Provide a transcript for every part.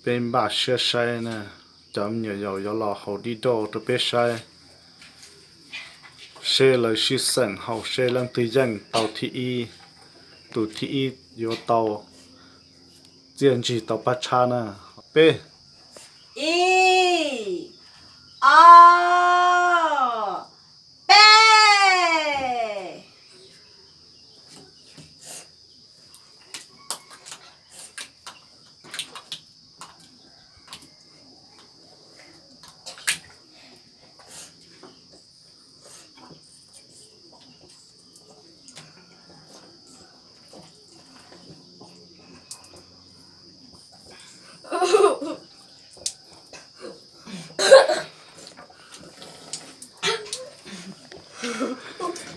Peb npaj siab saib na, cov me nyuam yaus yuav los haus dib dauj rau peb saib, seb lawv sib xeem haus seb leej twg yeej tau thib ib. Tus thib ib yuav tau txiaj ntsig tau paj tshab na. Peb, ib, ob, peb.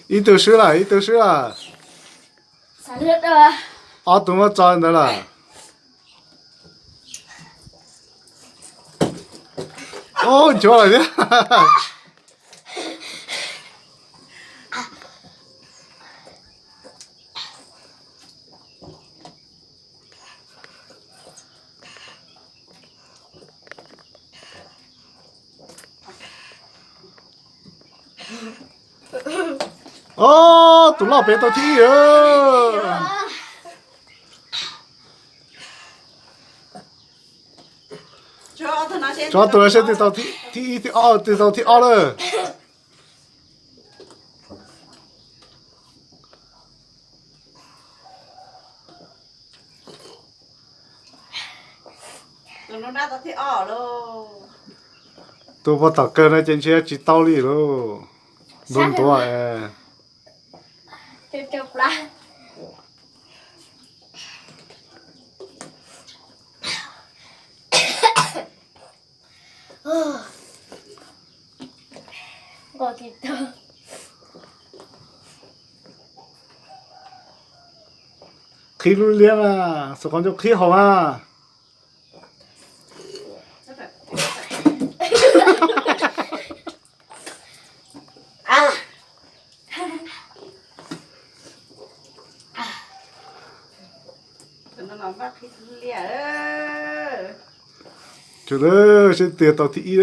Ib tug swb lawm, ib tug swb lawm. Ob tug muab tso ntawd lawm. Ub, nchuav lawm thiab. Ob, tus loj pem tau thib ib. Tso tus no seb twg tau thib ib, thib ob, twg tau thib ob lawm. Tus puag tom kawg no ces ntshe tsis tau li lauj. Ntuav ntuav. Qhib lub liab mas, xov qhov ncauj qhib haus mas. Seb twg tau thib ib.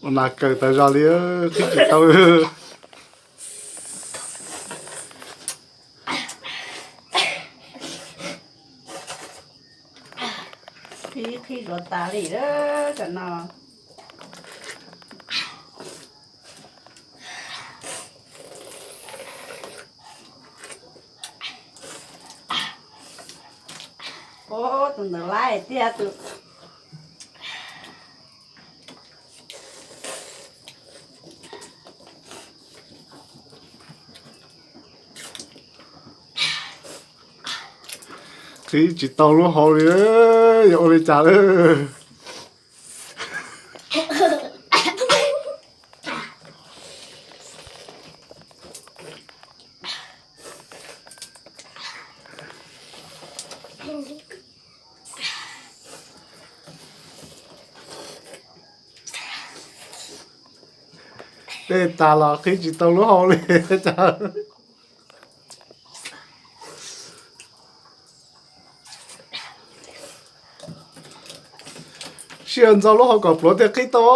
Ua nas kaws tas zog li, qhib tsis tau. Qhib qhib zuav tas li tam no. Ub, tus ntawd laiv tiag tus. Qhib tsis tau lub hau li, yog ua li cas lawm. Dej tas los qhib tsis tau lub hau li cas. Sij hawm ntxov lub hau kom pluav thiaj qhib tau.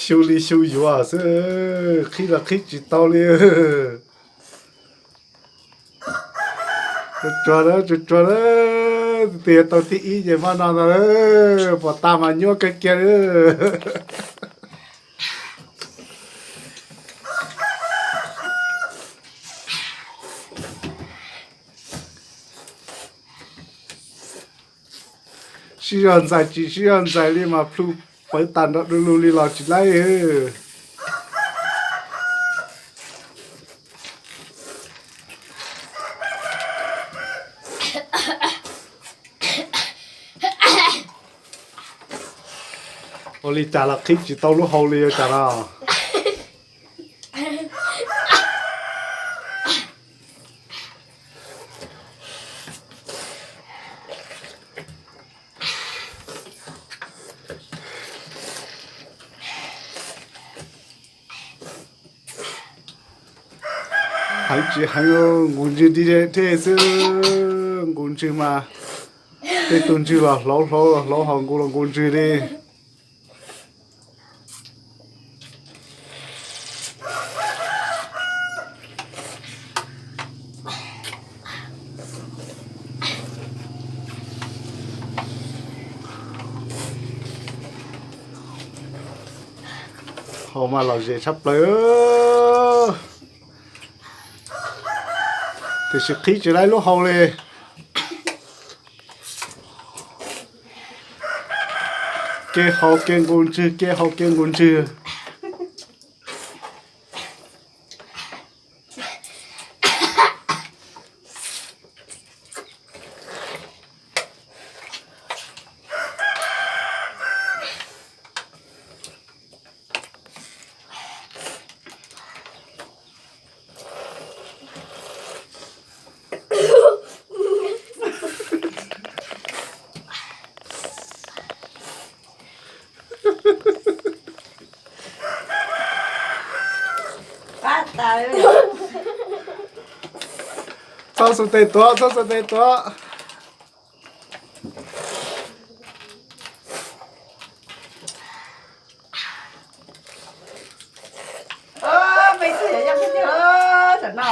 Xyu li xyu yuav xwb, qhib los qhib tsis tau li. Tsuag tsuag, tsuag tsuag, tus twg tau thib ib ces maj no ntag, pom tag mas nyuaj kawg kiag li. Sib zog ntxais tsis sib zog ntxais li mas plhu pawv tas nrov du lug li los tsis laib. Ua li cas los qhib tsis tau lub hau li ua cas los? Heev tsis heev, nqus ntswg di thiab xwb. Nqus ntswg mas tej tus ntswg los hlauv hlauv los hlauv, ho nqus los nqus ntswg li. Hau mas lom zem tshaj plaws. Tiam sis qhib tsis laib lub hau li. Kev hau kev nqus ntswg, kev hau kev nqus ntswg. Txhob xuas tes tuav, txhob xuas tes tuav. Peb twb yog yaj tiag tiag tam no.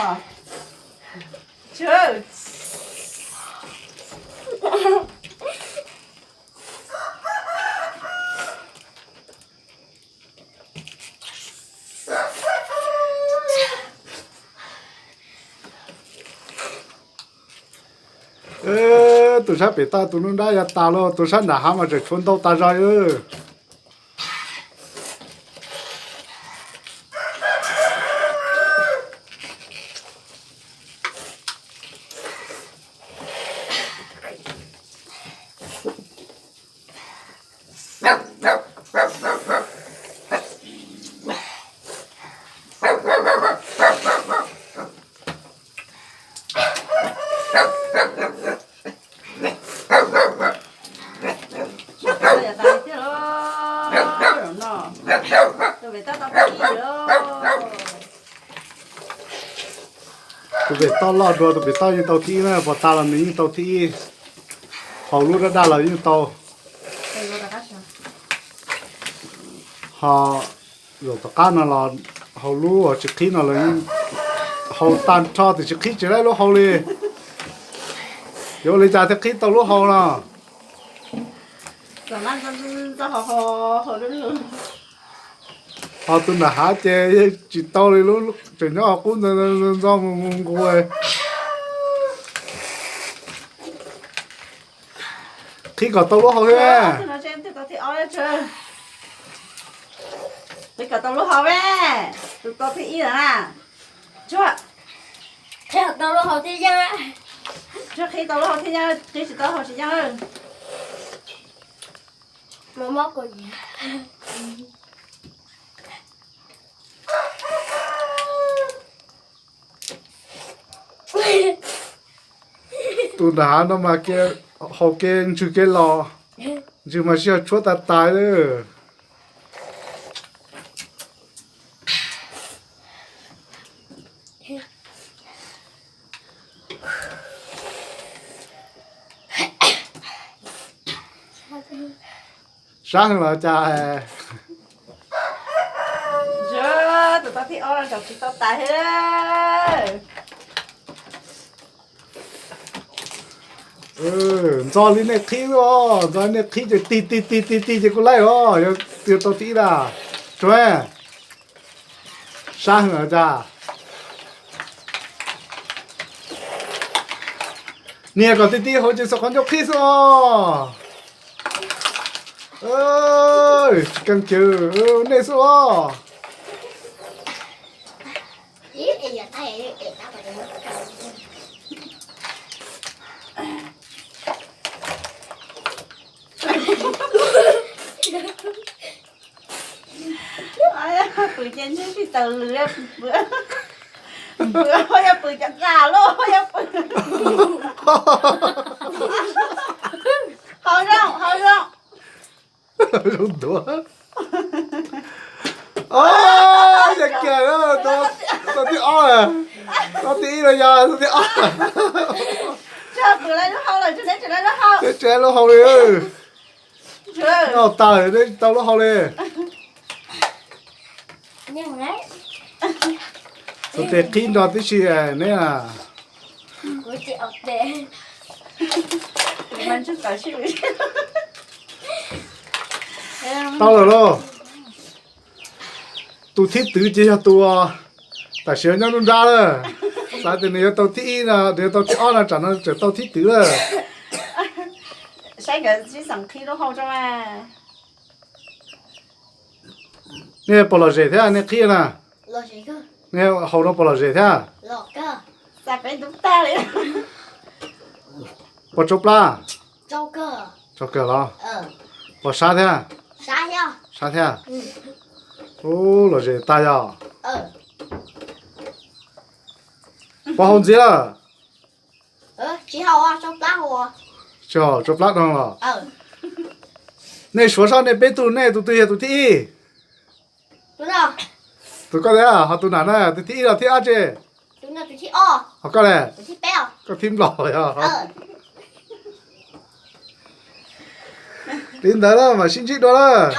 Tus sab pem toj tus nruab nrab ya tas lawm, tus sab nram hav mas tseem tshuav ntau tas zog li. Tus pem toj loj dua tus pem toj yeej tau thib ib na, puas tas los nws yeej tau thib ib. Haus lub daj daj los yeej tau. Ho zaum tom qab no los haus lub tsis qhib no los yeej haus tag nrho tiam sis qhib tsis laib lub hau li. Yuav ua li cas thiaj qhib tau lub hau no? Ho tus nram hav ces yeej tsis tau li, lub tseem nyob qub ntxo mus nqus. Qhib kom tau lub hau thiab. Qhib kom tau lub hau, tus tau thib ib na. Tsuag, qhib tau lub hau thiab yeej. Tsuag qhib tau lub hau thiab yeej, qhib tsis tau hau tsis yeej. Mob mob kuv. Tus nram hav no mas kev haus kev ntsws kev los, ntsws mas sij hawm tshuab tas tas lawm. Sab heev los cas? Tus tau thib ob no tseem tsis tau tas thiab. Ntxo li nej qhib os, ntxo li nej qhib ces tig tig tig tig tig ces kuv laij os, yog tau thib ib na. Tsuav, sab heev los cas? Nias kom tib tib hauv ces xav qhov ncauj qhib xwb os. Tsis kheev caw, nej xwb os. Pw ces ntshe tsis tawm lwm, pw, pw, yog pw cov qas loj yog pw. Haus zoo, haus zoo. Zoo ntuav. Yog kiag, tau thib ob, tau thib ib los yog tau thib ob. Tsis tau lub hau li. Noj tas neb tsis tau lub hau li. Tus tes qhib nrog tib si neb. Tau lawm lauj. Tus thib twv ces yog tus tam sim nyob nruab nrab lawm. Xav tias nws yuav tau thib ib no, nws yuav tau thib ob no, tsam no tseem tau thib twv lawm. Saib nkawd sib xeem qhib lub hau tso mas. Nej puas lom zem thiab nej qhib na? Nej haus no puas lom zem thiab? Puas tsau plab? Tsau kawg los? Puas sab thiab? Sab thiab. Ub, lom zem tag yog. Puas haus ntxiv lawm? Tsis haus, tsau plab no los? Nej suav sab nej peb tug, nej tus twg yog tus thib ib? Tus koj thiab, ho tus nram na, tus thib ib los thib ob tse? Ho koj le? Koj thib nplog yog. Li ntawd na mam sib ntsib dua lawm.